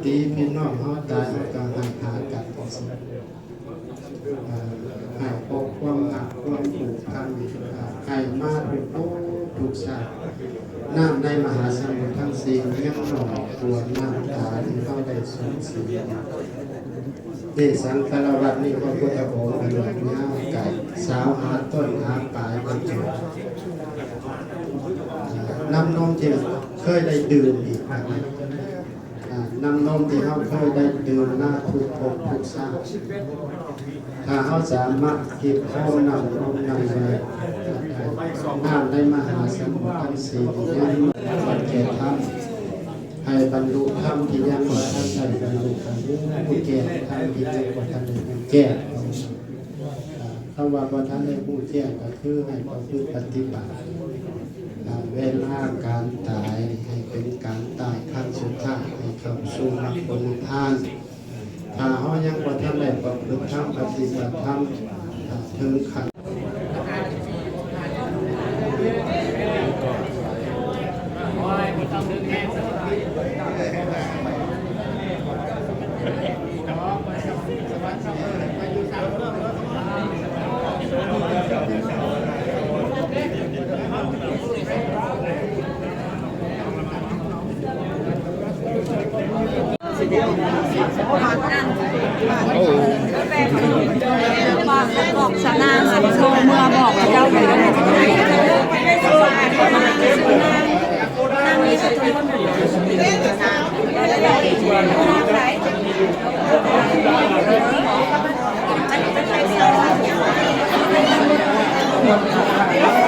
ທີ່ພີ່ນ້ອງເຮົາຕາຍ ເຮົາກໍໃຫ້ຫາກັນຈັ່ງຊີ້ ເອີ ໃຫ້ເພາະຄວາມຮັກຄວາມຜູກພັນ ໃຫ້ມາທຸກພບທຸກຊາດ. ນ້ຳໃນມະຫາສະໝຸດທັງສີ່ຍັງໜ້ອຍກວ່ານ້ຳຕາທີ່ເຮົາໄດ້ສູນເສຍ. ເດ ສັງສາລະວັດນີ້ ພະພຸດທະອົງກະເລີຍຍາວໄກ ສາວຫາຕົ້ນຫາປາຍມາເກີດ ນ້ຳນົມທີ່ເຄີຍໄດ້ດື່ມອີກ ອ່າ ນ້ຳນົມທີ່ເຮົາເຄີຍໄດ້ດື່ມມາທຸກພົບທຸກຊາດ ຖ້າເຮົາສາມາດເກັບຮວມນ້ຳນົມນັ້ນໄວ້ ນ້ຳໃນມະຫາສະໝຸດທັງສີ່ນີ້ຍັງບໍ່ທັນແກ່ທຳ ໃຫ້ບັນລຸທຳທີ່ຍັງບໍ່ທັນໄດ້ບັນລຸ ໃຫ້ຮູ້ແຈ້ງທຳທີ່ຍັງບໍ່ທັນໄດ້ຮູ້ແຈ້ງ. ອ່າ ຄຳວ່າບໍ່ທັນໄດ້ຮູ້ແຈ້ງ ກໍຄືໃຫ້ປະພຶດປະຕິບັດ ອ່າ ເວລາການຕາຍໃຫ້ເປັນການຕາຍຄັ້ງສຸດທ້າຍ ໃຫ້ເຂົ້າສູ່ມັກຜົນນິບພານ. ຖ້າເຮົາຍັງບໍ່ທັນໄດ້ປະພຶດທຳ ປະຕິບັດທຳ ອ່າ ເຖິງຂັ້ນ ບອກຊະນາງ ໂທເມືອບອກເຂົາເຈົ້າ. ເ